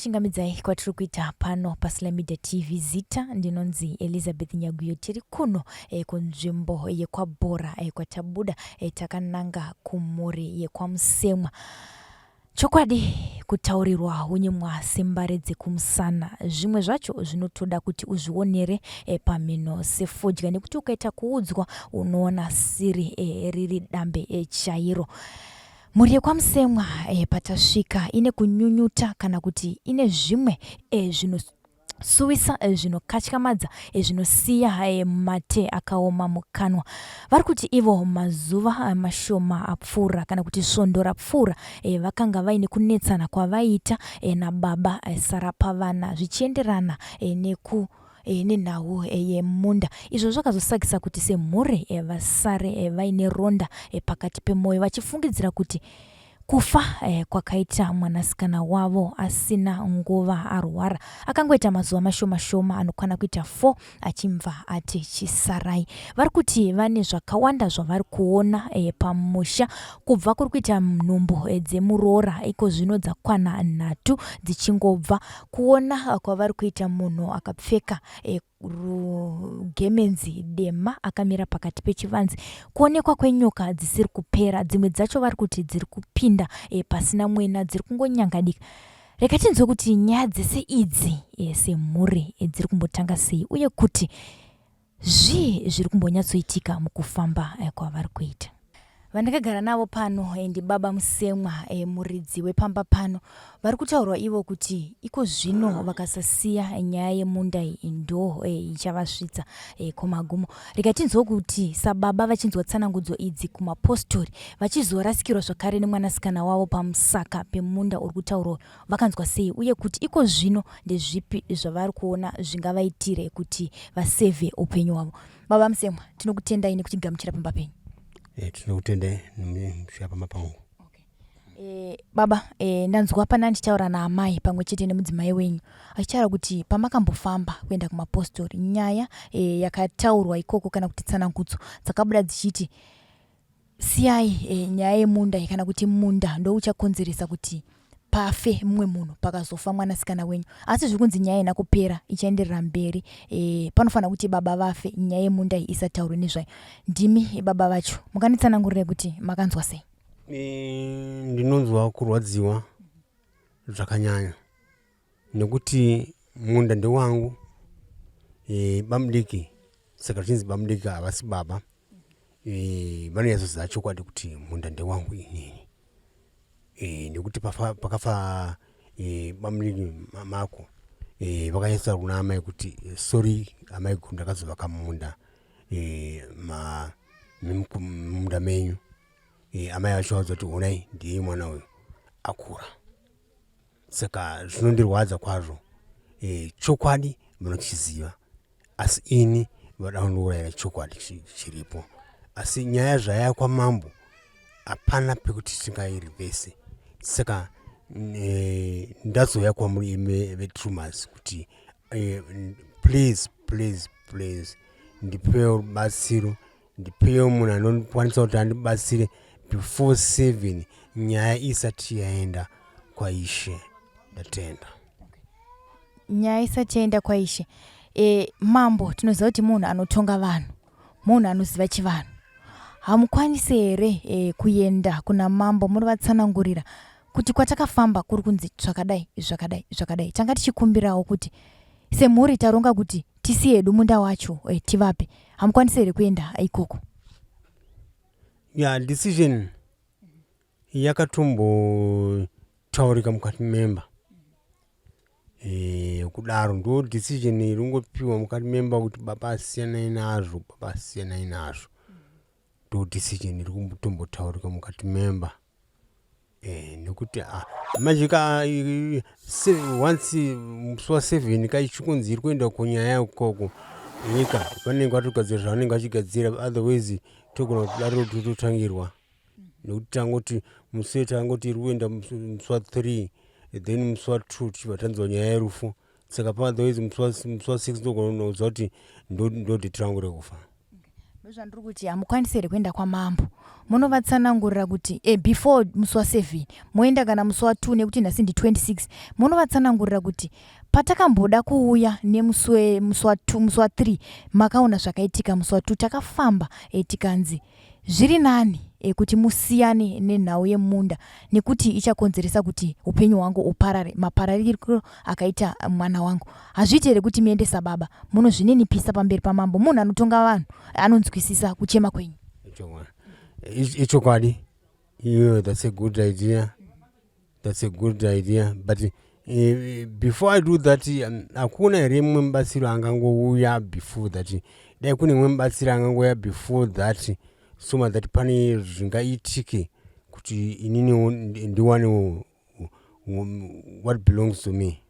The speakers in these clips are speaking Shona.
Kukuchingamidzai kwatiri kuita pano paSly Media TV. Zita ndinonzi Elizabeth Nyaguyo. Tiri kuno kunzvimbo yekwaBhora kwatabuda takananga kumhuri yekwaMusemwa. Chokwadi kutaurirwa hunyimwa sembare dzekumusana. Zvimwe zvacho zvinotoda kuti uzvionere pamhino sefodya nekuti ukaita kuudzwa unoona siri riri dambe chairo. Mhuri yekwaMusemwa patasvika ine kunyunyuta kana kuti ine zvimwe zvinosuwisa, zvinokatyamadza, zvinosiya mate akaoma mukanwa. Vari kuti ivo mazuva mashoma apfuura kana kuti svondo rapfuura vakanga vaine kunetsana kwavaiita nababa Sarapavana zvichienderana neku nenhau yemunda izvo zvakazosakisa kuti semhuri vasare vaine ronda pakati pemwoyo vachifungidzira kuti kufa kwakaita mwanasikana wavo asina nguva arwara akangoita mazuva mashoma shoma anokwana kuita 4 achimva ati chisarai. Vari kuti vane zvakawanda zvavari kuona pamusha kubva kuri kuita nhumbu dzemuroora iko zvino dzakwana nhatu dzichingobva Kuona kwavari kuita munhu akapfeka gemenzi dema akamira pakati pechivanze, kuonekwa kwenyoka dzisiri kupera, dzimwe dzacho vari kuti dziri kupinda pasina mwena, dziri kungonyangadika. Rega tinzwe kuti nyaya dzese idzi semhuri dziri kumbotanga sei uye kuti Zvii zviri kumbonyatsoitika mukufamba kwavari kuita? Vandakagara navo pano ndibaba Musemwa, muridzi wepamba pano. Vari kutaurwa ivo kuti iko zvino vakasasiya nyaya yemunda iyi ndo ichavasvitsa kumagumo. Rega tinzwe kuti sababa vachinzwa tsanangudzo idzi kumapostori vachizorasikirwa zvakare nemwanasikana wavo pamusaka pemunda uri kutaurwa vakanzwa sei uye kuti iko zvino ndezvipi zvavari kuona zvingavaitire kuti vasevhe upenyu hwavo. Baba Musemwa, tinokutendai nekutigamuchira pamba penyu. Tinokutendai nekusvika pamba pangu. Baba, ndanzwa pana ndichitaura naamai pamwe chete nemudzimai wenyu achitaura kuti pamakambofamba kuenda kumapostori nyaya yakataurwa ikoko kana kuti tsanangudzo dzakabuda dzichiti Siyai nyaya yemunda iyi kana kuti munda ndouchakonzeresa kuti pafe mumwe munhu pakazofa mwanasikana wenyu asi zviri kunzi nyaya ina kupera ichaenderera mberi panofanira kuti baba vafe nyaya yemunda iyi isataurwe nezvayo. Ndimi baba vacho mukanditsanangurire kuti makanzwa sei? Ndinonzwa kurwadziwa zvakanyanya nekuti munda ndewangu, bamudiki saka zvichinzi bamudiki havasi baba. Vanonyatsoziva chokwadi kuti munda ndewangu inini, nekuti pakafa bamunini mako vakanyatsotaura kuna amai kuti sorry amai guru ndakazovaka munda munda menyu. Amai vacho vaudza kuti honai ndiye mwana uyu akura. Saka zvinondirwadza kwazvo, chokwadi munochiziva asi ini vada kundiurayira chokwadi chiripo. Asi nyaya zvaya kwamambo hapana pekuti tingairivhese. Saka ndazouya kwamuri imi veTrumas kuti please please please ndipewo rubatsiro, ndipewo munhu anokwanisa kuti andibatsire before 7 nyaya isati yaenda kwaIshe. Ndatenda. Nyaya isati yaenda kwaIshe. Mambo tinoziva kuti munhu anotonga vanhu, munhu anoziva chivanhu. Hamukwanisi here kuenda kuna mambo munovatsanangurira kuti kwatakafamba kuri kunzi zvakadai zvakadai zvakadai. Tanga tichikumbirawo kuti semhuri taronga kuti tisiye hedu munda wacho tivape. Hamukwanisi here kuenda ikoko? Ya, decision yakatombotaurika mukati memba kudaro ndo decision iri kungopiwa mukati memba kuti baba siyanai nazvo, baba siyanai nazvo. Ndo decision iri kutombotaurika mukati memba. Nekuti manje ka once musi wa 7 ka ichikunzi iri kuenda kunyaya ikoko nyika vanenge vatogadzira zvavanenge vachigadzira, otherwise togona kudaro tototangirwa nekuti tangoti musi tangoti iri kuenda musi wa 3 then musi wa 2 tichibva tanzwa nyaya yerufu. Saka pa otherwise musi wa 6 ndogona kuziva kuti ndo date rangu rekufa. Ndozvandiri kuti hamukwanisi here kuenda kwamambo munovatsanangurira kuti before musi wa7 moenda kana musi wa2, nekuti nhasi ndi 26, munovatsanangurira kuti patakamboda kuuya nemusi wa2, musi wa3 makaona zvakaitika. Musi wa2 takafamba, tikanzi zviri nani kuti musiyane nenhau yemunda nekuti ichakonzeresa kuti upenyu hwangu uparare, maparariro akaita mwana wangu. Hazviiti here kuti muende sababa munozvininipisa pamberi pamambo? Munhu anotonga vanhu anonzwisisa kuchema kwenyu. Ichokwadi iyo, that's a good idea, that's a good idea. But before I do that, hakuna here mumwe mubatsiro angangouya before that? Dai kune mumwe mubatsiro angangouya before that, so that pane zvingaitike kuti ininiwo ndiwanewo what belongs to me.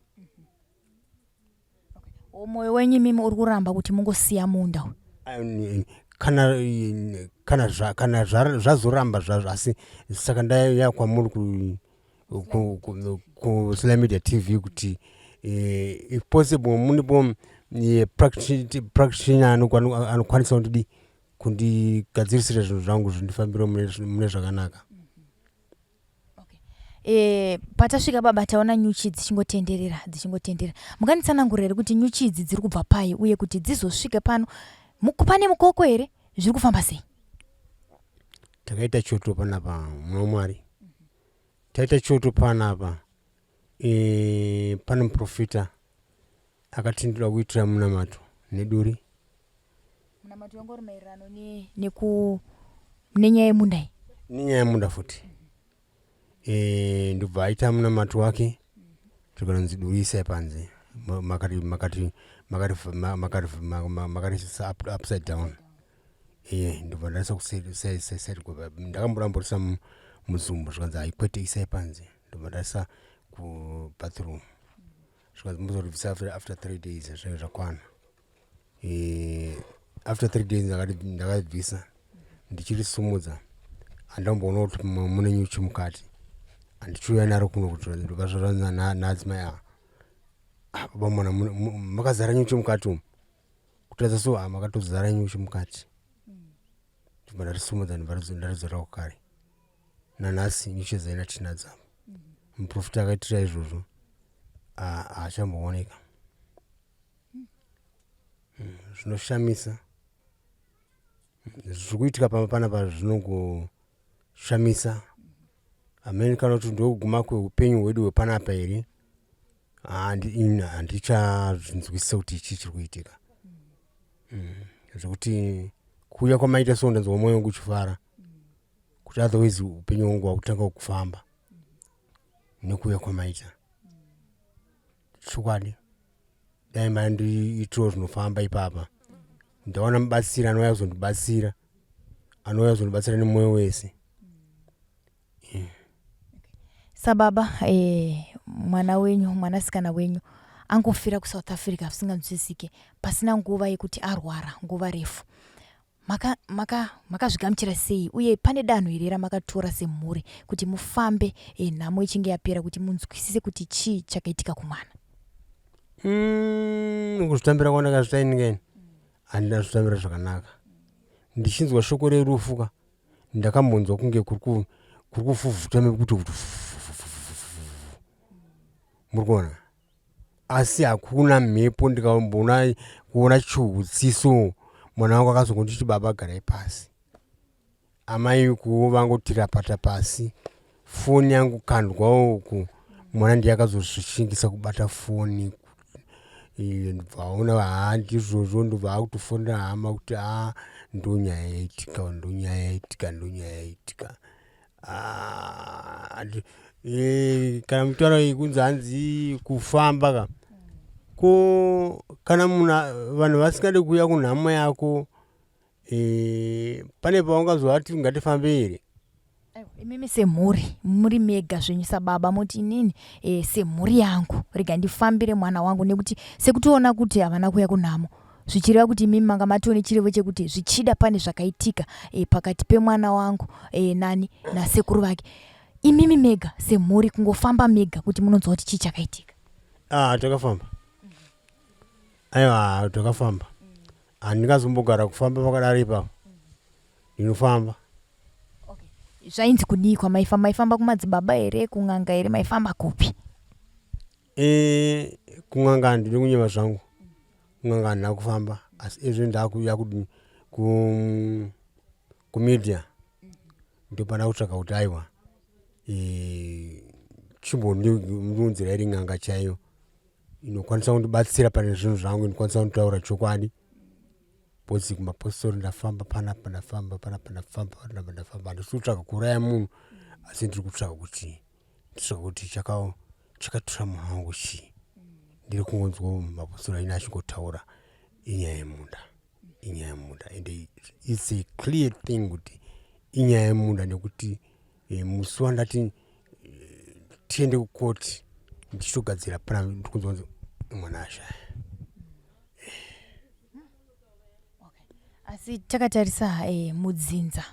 Mwoyo wenyu imimi uri kuramba kuti mungosiya munda? Kana zvazoramba zvazvo, asi saka ndauya kwamuri kuSly Media TV kuti if possible munipo practitioner anokwanisa kundidi kundigadzirisira zvinhu zvangu zvindifambire mune zvakanaka. Patasvika baba, taona nyuchi dzichingotenderera, dzichingotenderera. Munganditsanangurira here kuti nyuchi idzi dziri kubva pai, uye kuti dzizosvike pano pane mukoko here? Zviri kufamba sei? Takaita choto panapa muna Mwari, taita choto panapa. Pane muprofita akatindira kuitira munamato neduri. Munamato wanga uri maererano nenyaya yemunda iyi? Nenyaya yemunda futi. Ndobva aita munamato wake, tikanonzi duri isai panze, makati makati makati makati makati upside down. Iye ndobva ndaisa kuside. Ndakamboramborisa muzumbu, zvikanzi haikwete, isai panze. Ndobva ndaisa kubathroom, zvikanzi muzoribvisa after 3 days zvinenge zvakwana. After 3 days ndakabvisa, ndichirisumudza handamboona kuti mune nyuchi mukati. Handichiuya naro kuno kuti ndobva zvaranza naadzimai, a ah, baba mwana, makazara nyuchi mukati umu. Kutaridza so, ah, makatozara nyuchi mukati. Ndobva ndarisumudza, ndobva ndaridzora kare. Nanhasi nyuchi dzaina tinadzo. Muprofita akaitira izvozvo haachambooneka. Zvinoshamisa zviri kuitika pamba panapa, zvinongoshamisa hamene kana kuti ndokuguma kweupenyu hwedu hwepanapa here. Handichazvinzwisisa kuti chii chiri kuitika. Zvekuti kuuya kwamaita so, ndanzwa mwoyo wangu uchifara kuti otherwise upenyu hwangu hwakutanga kufamba nekuuya kwamaita. Chokwadi, dai mandiitirawo zvinofamba ipapa, ndawana mubatsiri anouya kuzondibatsira, anouya kuzondibatsira nemwoyo wese. Sababa, mwana wenyu, mwanasikana wenyu angofira kuSouth Africa zvisinganzwisisike, pasina nguva yekuti arwara nguva refu. Makazvigamuchira maka, maka sei, uye pane danho here ramakatora semhuri kuti mufambe nhamo ichinge yapera kuti munzwisise kuti chii chakaitika kumwana? Kuzvitambira kwandakazvita iningeni, handina kuzvitambira zvakanaka. Ndichinzwa shoko rerufu ka, ndakambonzwa kunge kuri kufuvhuta mekuti kuti muri kuona, asi hakuna mhepo. Ndikamboona kuona chiutsiso, mwana wangu akazongonditi, "Baba, garai pasi." Amai kuwo vangotirapata pasi, foni yangu kandwa uku. Mwana ndiye akazozvishingisa kubata foni, ndobva aona, haa, ndizvozvo. Ndobva akutofonera hama kuti, "A, ndonyaya yaitika, ndonyaya yaitika, ndonyaya yaitika." Kana mutauro iyi kunzi hanzi kufamba ka, ko kana munhu, vanhu vasingade kuuya kunhamo yako, pane paungazovati ngatifambe here? Imimi semhuri muri mega zvenyu sababa, moti inini semhuri yangu rega ndifambire mwana wangu, nekuti sekutoona kuti havana kuuya kunhamo, zvichireva kuti imimi manga matone chirevo chekuti zvichida pane zvakaitika pakati pemwana wangu nani nasekuru vake. Imimi mega semhuri kungofamba mega kuti munonzwa kuti chii chakaitika? Ah, takafamba, aiwa, takafamba. Handingazombogara kufamba pakadaro ipapo. Ndinofamba. Okay. Zvainzi kudii kwamaifamba? Maifamba kumadzibaba here, kun'anga here, maifamba kupi? E, kun'anga handidi kunyeba zvangu. Kun'anga handina kufamba asi ezvo ndakuuya ku kumedia ndopanda kutsvaga kuti aiwa e, chimbondiunzira iri n'anga chaiyo inokwanisa kundibatsira pane zvinhu zvangu inokwanisa kunditaura chokwadi bhozi kumapostori ndafamba panapa ndafamba panapa ndafamba panapa ndafamba handisi kutsvaga kuuraya munhu asi ndiri kutsvaga kuti nditsvaga kuti chakatora munhu wangu chii ndiri kungonzwa mapostori aine achingotaura inyaya yemunda inyaya yemunda and it's a clear thing kuti inyaya yemunda nekuti eh, musi wandati eh, tiende kukoti ndichitogadzira pana ndikunzwa kunzi mwana ashaya. Asi takatarisa mudzinza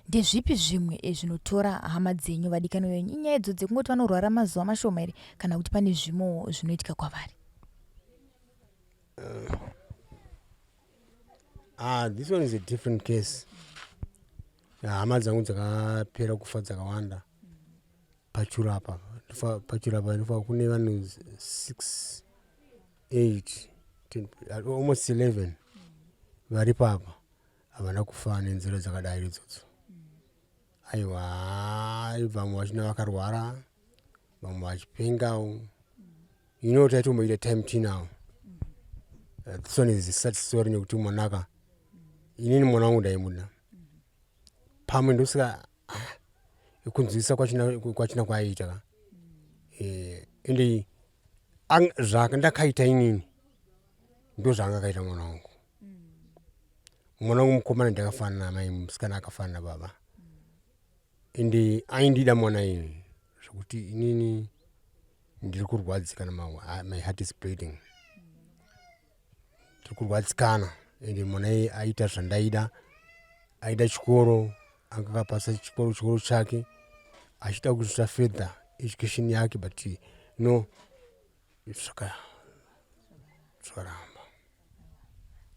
ndezvipi zvimwe zvinotora hama dzenyu vadikani venyu? Inyaya idzo dzekungoti vanorwara mazuva mashoma here kana kuti pane zvimwewo zvinoitika kwavari? Ah, this one is a different case. Hama dzangu dzakapera kufa dzakawanda pachuru apa pachuru apa ndofa kune vanhu 6 8 10, almost 11 vari papa havana kufa nenzira dzakadai idzodzo. Aiwa, vamwe vachina vakarwara, vamwe vachipengawo. You know, taitomboita time tinawo. This one is a sad story nekuti mwanaka inini mwana wangu ndaimuda pamwe ndosaka kunzwisisa kwachina kwaiita ka ende zvandakaita inini ndo zvaanga akaita mwana wangu. Mwana wangu mukomana ndakafanana namai, musikana akafanana baba, ende aindida mwana ini zvekuti inini ndiri kurwadzikana. My heart is bleeding, ndiri kurwadzikana. Ende mwana iye aita zvandaida, aida chikoro, anga akapasa chikoro, chikoro chake achida kuzoita further education yake, but no, zvakaramba.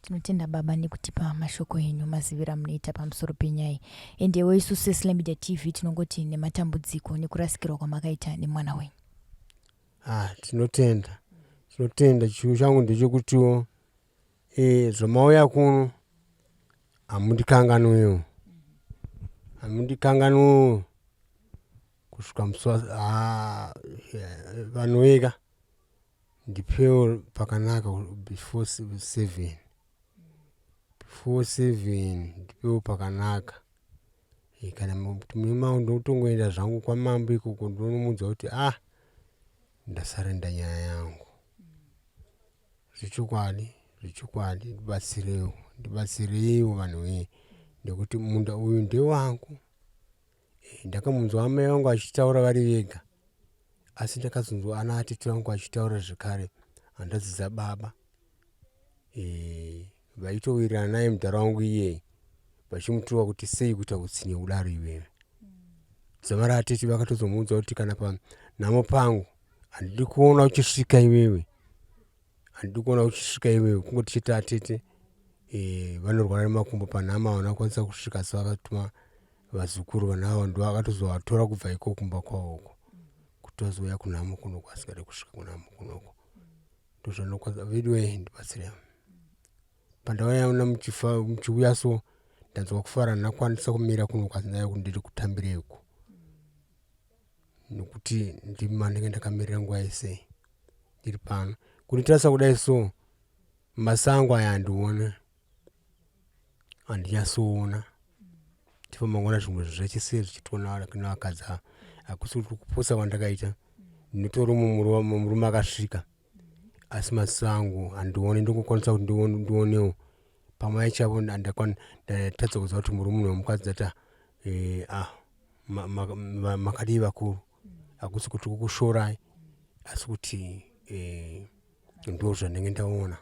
Tinotenda baba nekutipa mashoko enyu maziviro amunoita pamusoro penyaya. Endewo isu seSly Media TV tinongoti nematambudziko nekurasikirwa kwamakaita nemwana wenyu. Ah, tinotenda, tinotenda. Chiwo changu ndechekutiwo zvamauya kuno hamundikanganwewo, hamundikanganwewo kusvika musi vanoweka ndipewo pakanaka before 7, before 7 ndipewo pakanaka. Kana mune ndotongoenda zvangu kwamambo ikoko ndonomuudza kuti ah, ndasarenda nyaya yangu zvechokwadi, zvechokwadi. Ndibatsireiwo, ndibatsireiwo vanhu wee, nekuti munda uyu ndewangu. Ndakamunzwa amai vangu achitaura vari vega, asi ndakazonzwa ana atete vangu achitaura zvekare, handadzidza baba vaitowirirana naye mudhara wangu iyeye, vachimutuka kuti sei kuita utsinye kudaro iwewe. Zamara atete vakatozomuudza kuti kana panhamo pangu handidi kuona uchisvika iwewe, handidi kuona uchisvika iwewe. Kungoti chete atete vanorwara nemakumbo, panhamo havana kukwanisa kusvika, asi vakatuma vazukuru vanavo, ndo vakatozovatora kubva iko kumba kwavo uko kuti vazouya kunhamo kunoko, asingade kusvika kunhamo kunoko. Ndozvanokwanisa veduwe, ndibatsirei. Pandauyaona muchiuya so ndanzwa kufara, ndakwanisa kumira kunoko, asi ndaiva kuti ndiri kutambireiko nekuti ndima ndinge ndakamirira nguva yese ndiri pano kunditarisa kudai. So masango aya handione, handinyatsoona ndipo mangwana zvimwe zvese zvichiitwa nevakadzi ava. Hakusi kuti kupusa kwandakaita, ndinotori murume akasvika, asi maziso angu handioni. Ndongokwanisa kuti ndionewo pamwe chavo ndatadza kuziva kuti murume nemukadzi. Ndati ah, makadii vakuru? Hakusi kuti kukushorai, asi kuti ndo zvandinge ndaona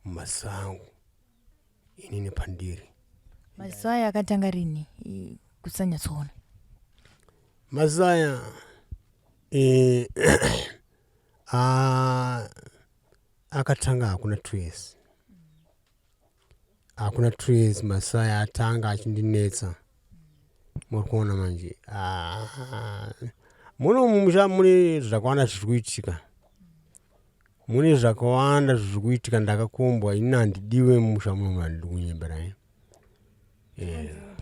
mumaziso angu inini pandiri. Maziso aya akatanga rini kusanyatsoona? Maziso aya akatanga hakuna 2 years. Hakuna 2 years masaya atanga achindinetsa. Muri kuona manje, ah, muno mumusha mune zvakawanda zviri kuitika, mune zvakawanda zviri kuitika. Ndakakombwa ini, handidiwe mumusha muno, handidi kunyemberai.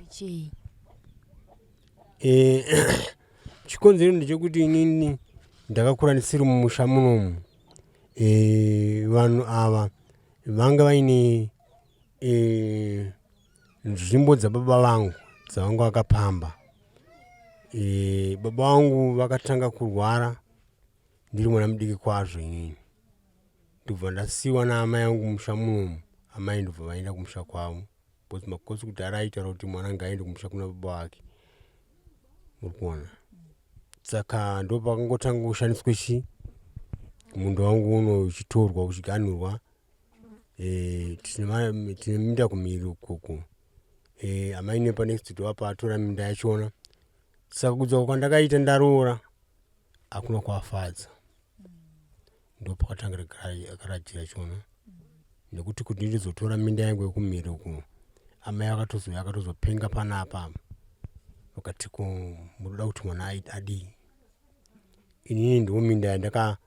Chii? Chikonzero ndechekuti inini ndakakura ndisiri mumusha munomu. Vanhu ava vanga vaine nzvimbo dzababa vangu dzavanga vakapamba. Baba vangu vakatanga kurwara ndiri mwana mudiki kwazvo inini, ndobva ndasiyiwa naamai vangu mumusha munomu. Amai ndobva vaenda kumusha kwavo because makosi kudhara aitaura kuti mwana ngaaende kumusha kuna baba vake. Muri kuona, saka ndo pakangotanga kushandiswa chi munda wangu uno uchitorwa, uchiganhurwa. Tine minda kumhiri ukoko. Amai nepa next door paatora minda yachona. Saka kudzoka kwandakaita ndaroora hakuna kuafadza. Ndo pakatangira garaji rachona, nekuti kuti ndizotora minda yangu yekumhiri uku, amai vakatozouya, akatozopenga panapa, vakati, "Ko munoda kuti mwana adii?" Inini ndiwo minda yandakabvira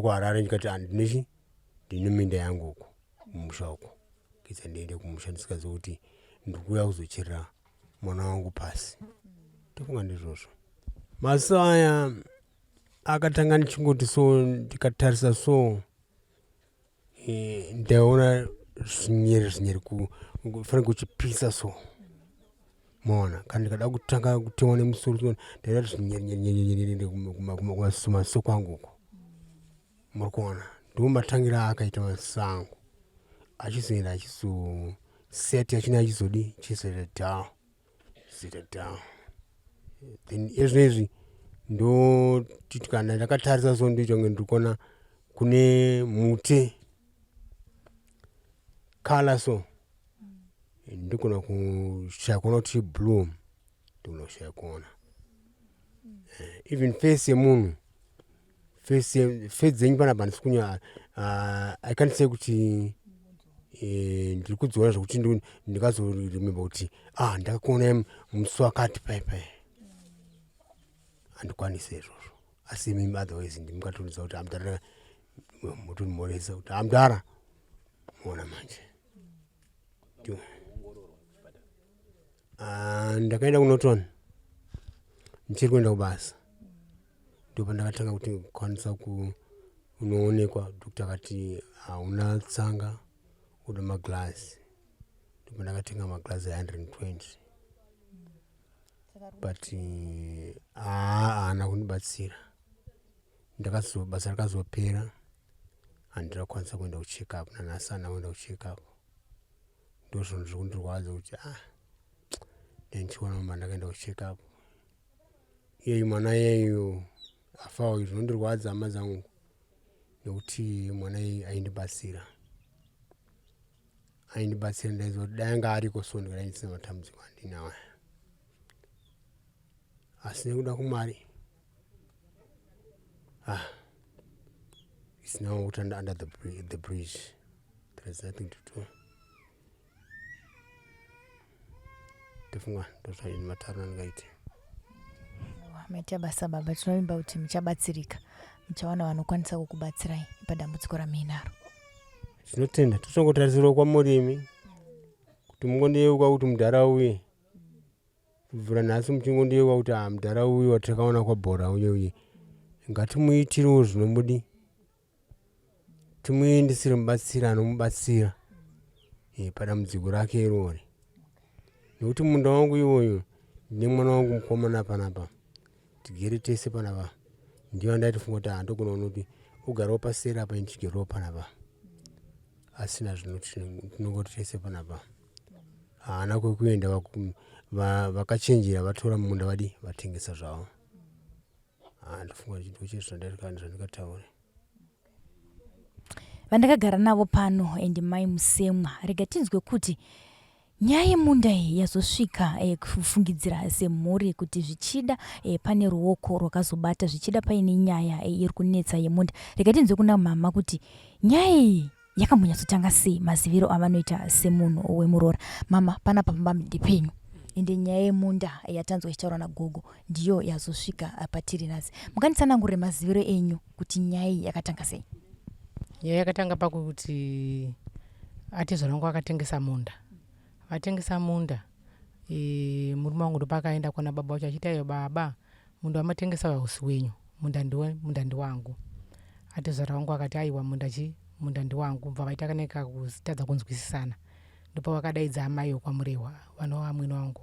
kuHarare, ndikati handinechi, ndine minda yangu uku kumusha uku, kidza ndiende kumusha ndisingazivi kuti ndikuuya kuzocherera mwana wangu pasi. Tofunga ndizvozvo. Maso aya akatanga ndichingoti so, ndikatarisa so, ndaona zvinyere zvinyere, kufanira kuchipisa so. Maona, kana ndikada kutanga kutemwa nemusoro so, ndaida zvinyere kumaso kwangu uko. Muri kuona, ndo matangira aakaita maziso angu, achizoenda achizoseti achina, achizodi chizoita down, chizoita down. Then ezvinezvi ndotiti kana ndakatarisa so, ndoita kunge ndiri kuona kune mute colour so, ndigona kushaya kuona kuti blue, ndigona kushaya kuona. Even face yemunhu, face face dzenyu panapa handisi kunya, I can't say kuti ndiri kudziona zvokuti ndingazoremember kuti, ah, ndakakuonai musi wakati pai pai. Handikwanisi izvozvo. Asi imimi otherwise ndimukatoridza kuti amudhara, mutonimhoresa kuti amudhara. Muona manje. Ah, ndakaenda kuNorton ndichiri kuenda kubasa, ndipo ndakatanga kuti kwanisa kunoonekwa. Doctor akati hauna tsanga, uda maglass. Ndipo ndakatenga maglass e120, but haana kundibatsira. Ndakazo basa rakazopera, handina kukwanisa kuenda kucheck up. Nanhasi handina kuenda kucheck up. Ndo zvinhu zviri kundirwadza kuti, ah, dai ndichiona mama ndakaenda kucheck up. Iyeyu mwana iyeyu afawo, zvinondirwadza, hama dzangu, nekuti mwana iyeyu aindibatsira, aindibatsira. Ndaiziva kuti dai anga ariko so, ndingadai ndisina matambudziko andinawo aya, asi nekuda kumari, ah, it's now under the bridge. There is nothing to do. Ndofunga ndozvaini mataro andingaite. Maita basa baba, tinovimba kuti muchabatsirika, muchawana vanokwanisa kukubatsirai padambudziko ramuinaro. Tinotenda. Totongotarisirwa kwamurimi kuti mungondiyeuka kuti mudhara uye kubvira nhasi muchingondiyeuka kuti, ah, mudhara uyu watakaona kwabhora uye uye, ngatimuitirewo zvinomudi, timuendesere mubatsiri anomubatsira padambudziko rake irori, nekuti munda wangu iwoyu ndine mwana wangu mukomana panapa, tigere tese panapa. Ndiyo andaitofunga kuti handogona kuona kuti ugarawo paseri apa, ndichigerewo panapa, asina zvino tinongoti tese panapa. Haana kwekuenda. Vakachenjera vatora munda, vadi vatengesa zvavo. Ndofunga ndochii zvandingataura. Vandakagara navo pano ndimai Musemwa. Rega tinzwe kuti nyaya yemunda iyi yazosvika kufungidzira semhuri kuti zvichida pane ruoko rwakazobata, zvichida paine nyaya iri kunetsa yemunda. Rega tinzwe kuna mama kuti nyaya iyi. Yakambonyatsotanga sei maziviro avanoita semunhu wemuroora? Mama, panapa pamba ndepenyu, ende nyaya yemunda yatanzwa ichitaurwa nagogo ndiyo yazosvika patiri nhasi. Mukanditsanangurire maziviro enyu kuti nyaya iyi yakatanga sei? Nyaya yakatanga pakuti atezvara vangu vakatengesa munda. Vatengesa munda, e, murume wangu ndopakaenda kwana baba vacho achiti, aiwa baba, munda wamatengesa hausi wenyu, munda ndiwe munda ndiwangu. Atezvara vangu akati, aiwa, munda chi munda ndiwangu. Bva vaita kana kakutadza kunzwisisana, ndopavakadaidza amai wekwaMurehwa vanova amwene wangu.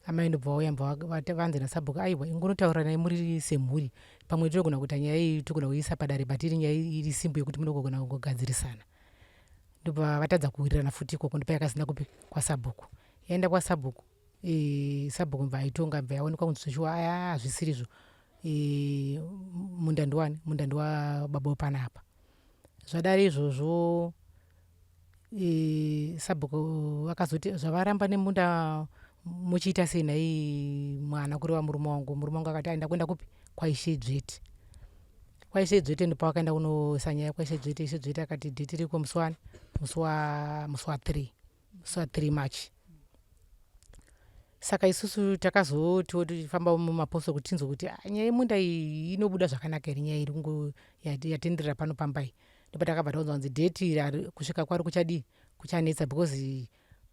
Amai ndobva vauya, bva vanzi nasabhuku, aiwa, ingonotauranai muri semhuri, pamwe tinogona kuita nyaya iyi, togona kuiisa padare, but iri nyaya iri simple yekuti munogona kungogadzirisana. Ndobva vatadza kuwirirana futi ikoko, ndopa yakazina kupi? Kwasabhuku. Yaenda kwasabhuku, e, sabhuku bva aitonga, bva yaonekwa kunzi zveshuwa aya hazvisirizvo, e, munda ndiwani? Munda ndiwababa wepanapa. Zvadaro izvozvo, e, sabhuku vakazoti zvavaramba nemunda muchiita sei nhai mwana, kureva murume wangu. Murume wangu akati aenda kuenda kupi? KwaIshe Dzvete. KwaIshe Dzvete ndopavakaenda kunoisa nyaya kwaIshe Dzvete. Ishe Dzvete akati dheti riko musi wani? Musi wa 3, musi wa 3 March. Saka isusu takazotiwo tichifamba mumaposto kuti tinzwe kuti, ah, nyaya yemunda iyi inobuda zvakanaka here, nyaya iri kungo yatenderera pano pamba iyi. Ndopatakabva taunzwa kunzi dheti iri kusvika kwari kuchadii? Kuchanetsa, because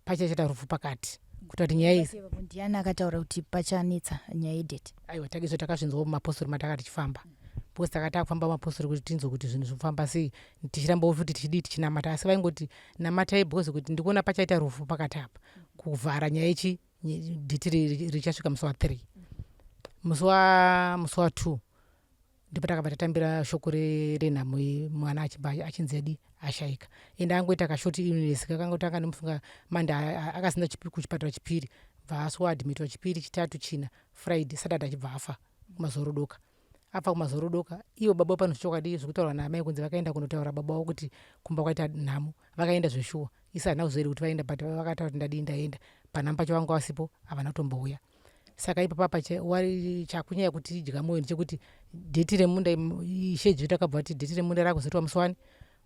pachaita rufu pakati, kuita kuti nyaya iyi. Ndiani akataura kuti pachanetsa nyaya yedheti? Aiwa, takizvo takazvinzwawo mumapostori mataka tichifamba, because taka takufamba mumapostori kuti tinzwe kuti zvinhu zvinofamba sei, tichirambawo futi tichidii? Tichinamata. Asi vaingoti namatai because kuti ndikuona pachaita rufu pakati apa, kuvhara nyaya yechi dheti richasvika musi wa3, musi wa2. Ndipo takabva tatambira shoko renhamo, mwana achibva achinzi adi ashaika. Ende angoita kashort illness kakangotanga nemufunga mande, akazinda kuchipatara chipiri, bva aswa-admitwa chipiri, chitatu, china, Friday, Saturday achibva afa kumazorodoka. Afa kumazorodoka, ivo baba pano zvechokwadi zvekutaurwa naamai kunzi vakaenda kunotaura baba wavo kuti kumba kwaita nhamo, vakaenda zveshuwa. Isi handina kuziva kuti vaenda, but vakataura kuti ndadii, ndaenda panhamo pacho, vanga vasipo, havana kutombouya. Saka ipapa chakunyanya kutidya mwoyo ndechekuti dheti remunda, Ishe Jesu takabva kuti dheti remunda rakuzoitwa musi wani?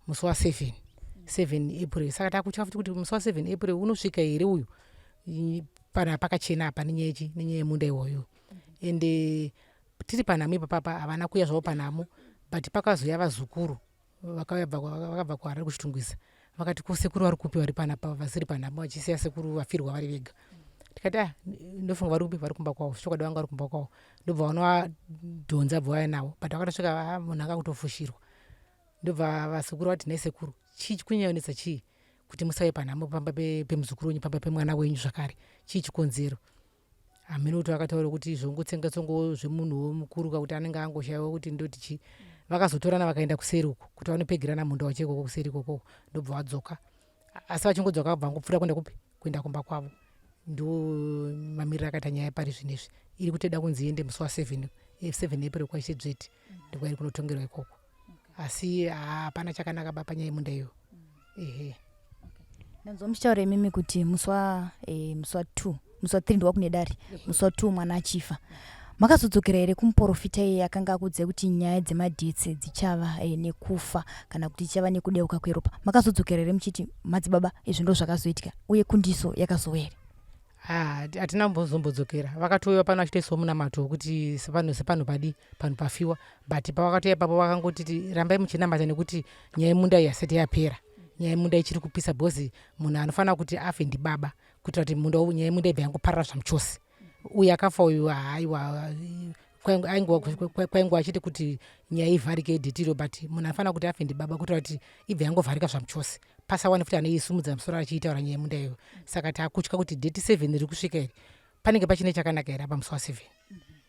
Musi wa7, 7 April. Saka takutya futi kuti musi wa7 April unosvika here uyu, pana pakachena apa nenyaya yechi nenyaya yemunda iwoyo. Ende tiri panhamo ipapapa, havana kuuya zvavo panhamo, but pakazouya vazukuru vakabva kuHarare, kuChitungwiza, vakati, ko sekuru vari kupi vari panapa vasiri panhamo, vachisiya sekuru vafirwa vari vega? Tikati, ah, ndofunga vari kupi? Vari kumba kwavo. Chokwadi vanga vari kumba kwavo, ndobva vanovadhonza, bva vauya navo, but vakatosvika, ah, munhu anga kutofushirwa. Ndobva vasekuru vati, nhai sekuru, chii chikunyanyonetsa? Chii kuti musauye panhamo pamba pemuzukuru wenyu, pamba pemwana wenyu zvakare? Chii chikonzero? Hamene kuti vakataura kuti zvongotsenga tsongo zvemunhuwo mukuru kakuti anenge angoshayiwa kuti ndoti chii. Vakazotorana vakaenda kuseri uko kuti vanopegerana munda wacho ikoko kuseri ikoko, ndobva vadzoka. Asi vachingodzoka vabva vangopfuura kuenda kupi? Kuenda kumba kwavo. Ndo mamiriro akaita nyaya pari zvinezvi. Iri kutoda kunzi iende musi wa7, 7 April, kwaIshe Dzveti, ndokwairi kunotongerwa ikoko. Asi hapana chakanaka ba panyaya yemunda iyo, ehe. Ndanzwa muchitaura imimi kuti musi wa musi wa2, musi wa3 ndiwa kune dare, musi wa2 mwana achifa. Makazodzokera here kumuprofita iye akanga akuudzai kuti nyaya dzemadates dzichava nekufa kana kuti dzichava nekudeuka kweropa? Makazodzokera here muchiti, madzibaba, izvi ndo zvakazoitika, uye kundiso yakazouya here? Hatina kumbozombodzokera. Vakatouya pano vachitoisawo munamato wekuti sepano padi panhu pafiwa, but pavakatouya ipapo vakangotiti rambai muchinamata nekuti nyaya yemunda iyi hasati yapera, nyaya yemunda ichiri kupisa, because munhu anofanira kuti afe ndibaba kuitira kuti munda, nyaya yemunda ibva yangoparara zvamuchose. Uyu akafa uyu, haiwa, kwaingova chete kuti nyaya ivharike dheti, but munhu anofanira kuti afe ndibaba kuitira kuti ibva yangovharika zvamuchose, pasawane futi anoisumudza musoro achiitaura nyaya yemunda iyoyo. Saka takutya kuti dheti 7 riri kusvika iri, panenge pachine chakanaka here apa musi wa7?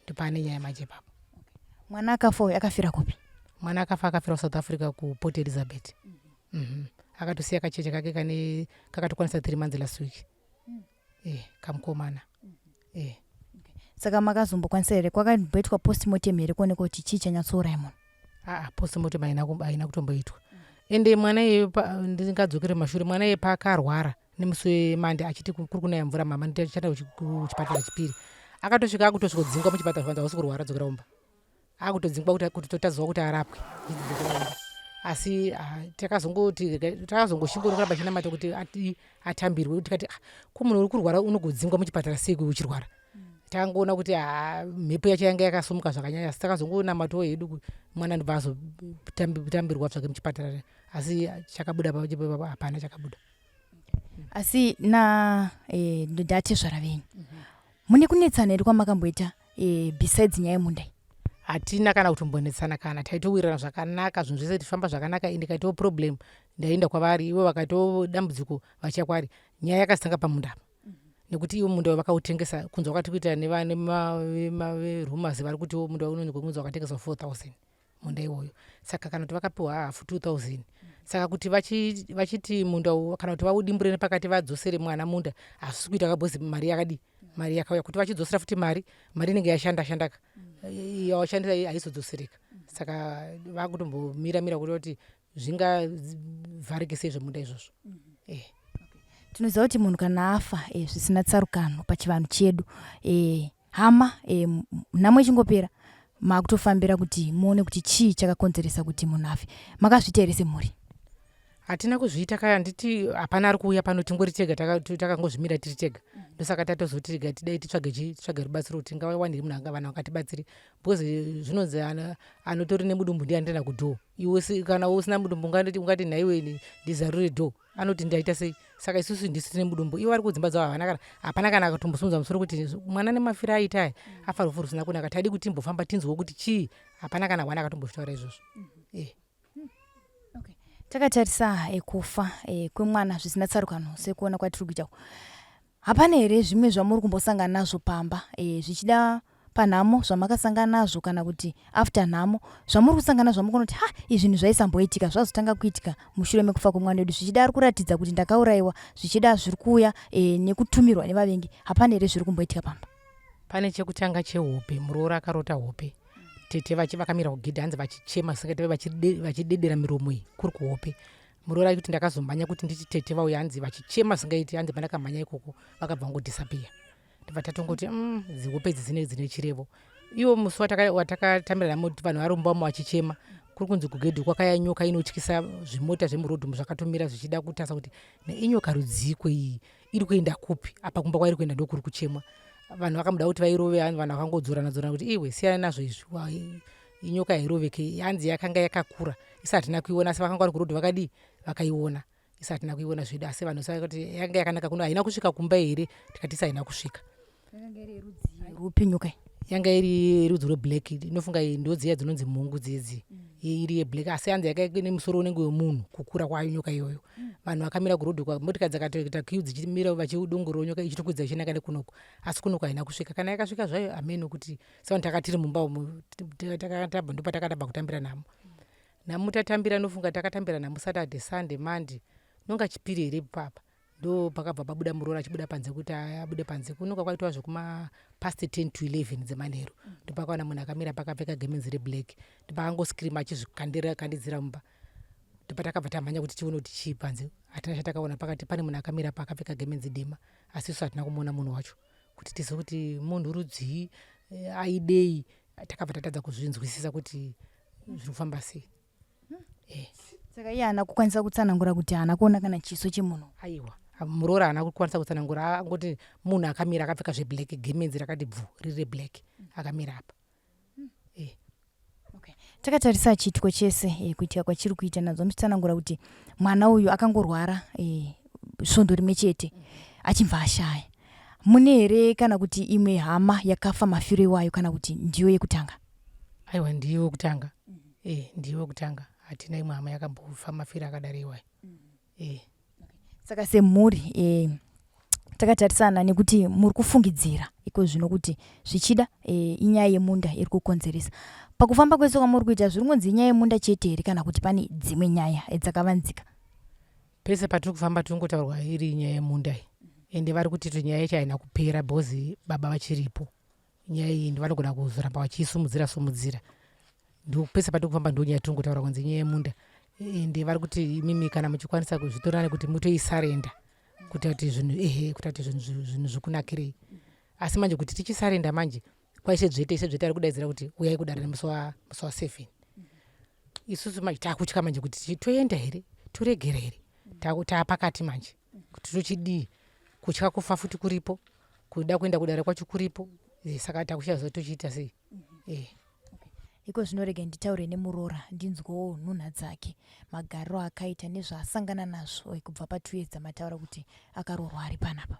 Ndopane nyaya manje ipapo. Mwana akafa uyu akafira kupi? Mwana akafa akafira kuSouth Africa, kuPort Elizabeth. Akatosiya kacheche kake kane kakatokwanisa 3 months last week, kamukomana. Saka makazombokwanisa here, kwakamboitwa postmortem here kuonekwa kuti chii chanyatsouraya munhu? Aa, postmortem haina kutomboitwa. Ende mwana iyeyo, ndingadzokere mashure, mwana iye paakarwara nemusi weMande achiti kuri kunaya mvura mama, ndichaenda kuchipatara chipiri, akatosvika akutosvikodzingwa muchipatara, kwanzi hausi kurwara, dzokera kumba. Akutodzingwa kuti totaziva kuti arapwe, achidzidzokera kumba. Asi ah, takazongoti takazongoshinga kuramba chinamata kuti atambirwe. Tikati ah, ko munhu uri kurwara unogodzingwa muchipatara sei uchirwara? Takangoona kuti ah, mhepo yacho yanga yakasumuka zvakanyanya, asi takazongonamatawo hedu, mwana ndobva azotambirwa zvake muchipatara, asi chakabuda hapana chakabuda. Asi na ndatezvara venyu, mune kunetsana here kwamakamboita besides nyaya yemunda iyi? Hatina kana kutombonetsana kana, taitowirirana zvakanaka, zvinhu zvese tifamba zvakanaka. Ende kaitawo problem ndaienda kwavari, ivo vakaitawo dambudziko vachiya kwaari. Nyaya yakazotanga pamunda apa, nekuti ivo munda vakautengesa kunzwa kwati kuita neverumors vari kutiwo munda unonzi kunzi wakatengeswa 4000 munda iwoyo. Saka kana kuti vakapiwa hafu 2000, saka kuti vachiti munda kana kuti vaudimbure nepakati vadzosere mwana munda, hazvisi kuita kabhozi. Mari yakadii? Mari yakauya kuti vachidzosera futi mari, mari inenge yashanda shandaka, yawashandisa haizodzosereka. Saka vakutombomira mira kuti zvingavharike sei zvemunda izvozvo. Tinoziva kuti munhu kana afa zvisina tsarukano pachivanhu chedu, hama nhamo ichingopera makutofambira kuti muone kuti chii chakakonzeresa kuti munhu afe. Makazviita here semhuri? Hatina kuzviita kaya, handiti hapana ari kuuya pano, tingori tega, takangozvimira tiri tega. Ndosaka tatozoti rega tidai titsvage chii, titsvage rubatsiro kuti tingawanire munhu anga vanhu vakatibatsire, because zvinonzi anotori nemudumbu ndiye anotoenda kudhoo. Iwe kana usina mudumbu ungati nhaiwe ndizarure dhoo, anoti ndaita sei? Saka isusu ndisu tine mudumbu, ivo vari kudzimba dzavo havana kana, hapana kana akatombosumudza musoro kuti mwana nemafiro aita aya afa rufu rusina kunaka, tadi kuti timbofamba tinzwe kuti chii. Hapana kana hwana akatombozvitaura izvozvo. Okay. Takatarisa kufa kwemwana zvisina tsarukano sekuona kwatiri kuita, hapana here zvimwe zvamuri kumbosangana nazvo pamba, zvichida panhamo zvamakasangana nazvo kana kuti after nhamo zvamuri kusangana zvamukona kuti ha, izvi zvinhu zvaisamboitika, zvazotanga kuitika mushure mekufa kwemwana wedu, zvichida ari kuratidza kuti ndakaurayiwa, zvichida zviri kuuya nekutumirwa nevavengi? Hapana here zviri kumboitika pamba? Pane chekutanga chehope. Muroora akarota hope tete vakamira kugedhi, hanzi vachichema singaite, vachidedera miromo iyi kuri kuhope. Muroora kuti ndakazomhanya kuti nditi tete vauya, hanzi vachichema singaiti, hanzi pandakamhanya ikoko vakabva vangodisappear. Ndobva tatongoti dzihope idzi dzine chirevo. Iwo musi watakatambira namo, vanhu vari mumba umo vachichema, kuri kunzi kugedhi kwakaya nyoka inotyisa, zvimota zvemurodhi zvakatomira zvichida kutarisa kuti inyoka rudziko iyi, iri kuenda kupi apa, kumba kwairi kuenda ndokuri kuchemwa. Vanhu vakamuda kuti vairove, vanhu vakangodzorana dzorana kuti iwe siyana nazvo izvi, inyoka hairoveke. Hanzi yakanga yakakura, isi hatina kuiona, asi vakanga vari kurodhi vakadii, vakaiona, isi hatina kuiona zvedu. Asi vanhu kuti yanga yakanaka kuno, haina kusvika kumba here? Tikati isi haina kusvika. Rupi nyoka? Yanga iri rudzi rweblack, inofunga ndo dziya dzinonzi mhungu dzidzi, iri yeblack, asi hanzi yaka nemusoro unenge wemunhu kukura kwayo nyoka iyoyo. Vanhu vakamira kurodhi, motikari dzakatoita queue dzichimira vachidongorora nyoka ichitokwidza ichinanga nekunoko, asi kunoko haina kusvika. Kana yakasvika zvayo hameno, kuti sevanhu takatiri mumba umu tabva, ndopatakatamba kutambira nhamo. Nhamo tatambira, nofunga takatambira nhamo Saturday, Sunday, Monday, nonga Chipiri here papa, ndo pakabva pabuda muroora achibuda panze kuti abude panze kunonga kwaitwa zvekuma past 10 to 11 dzemanheru. Ndopakaona munhu akamira pakapfeka gemenzi reblack, ndopakangoscreama achizvikandira kandidzira mumba. Ndopatakabva tamhanya kuti tione kuti chii panze. Hatina chatakaona, pakati pane munhu akamira paakapfeka gemenzi dema, asi isu hatina kumuona munhu wacho kuti tizive kuti munhu rudzii, aidei. Takabva tatadza kuzvinzwisisa kuti zviri kufamba sei. Saka iye haana kukwanisa kutsanangura kuti haana kuona kana chiso chemunhu? Aiwa, muroora haana kukwanisa kutsanangura, angoti munhu akamira akapfeka zveblack, gemenzi rakati bvu riri reblack, akamira apa. Okay. Takatarisa chiitiko chese kuitika kwachiri kuita nadzo, muchitsanangura kuti mwana uyu akangorwara svondo rimwe chete achibva ashaya. Mune here kana kuti imwe hama yakafa mafiro iwayo kana kuti ndiyo yekutanga? Aiwa, ndiyo yekutanga. Ndiyo yekutanga, hatina imwe hama yakambofa mafiro akadaro iwayo. Saka semhuri takatarisana nekuti muri kufungidzira iko zvino kuti zvichida inyaya yemunda iri kukonzeresa pakufamba kwese kwamuri kuita, zviri kunzi inyaya yemunda chete here kana kuti pane dzimwe nyaya dzakavanzika? Pese patiri kufamba tiri kungotaurwa iri nyaya yemunda iyi, ende vari kuti nyaya yacho haina kupera bhozi baba vachiripo. Nyaya iyi vanogona kuzoramba vachiisumudzira sumudzira. Ndo pese patiri kufamba ndo nyaya tiri kungotaura kunzi nyaya yemunda, ende vari kuti imimi kana muchikwanisa kuzvitorana kuti mutoisarenda kuita kuti zvinhu, ehe, kuita kuti zvinhu zvikunakirei. Asi manje kuti tichisarenda manje kwaIshe Dzvete, Ishe Dzvete ari kudaidzira kuti uyai kudare nemusi wa7. Isusu manje takutya manje kuti toenda here, toregera here, taapakati manje kuti tochidii. Kutya kufa futi kuripo, kuda kuenda kudare kwacho kuripo. Saka takushaya tochiita sei. Iko zvino rega nditaure nemuroora, ndinzwewo nhunha dzake, magariro akaita nezvaasangana nazvo kubva pa2 years dzamataura kuti akaroorwa ari panapa.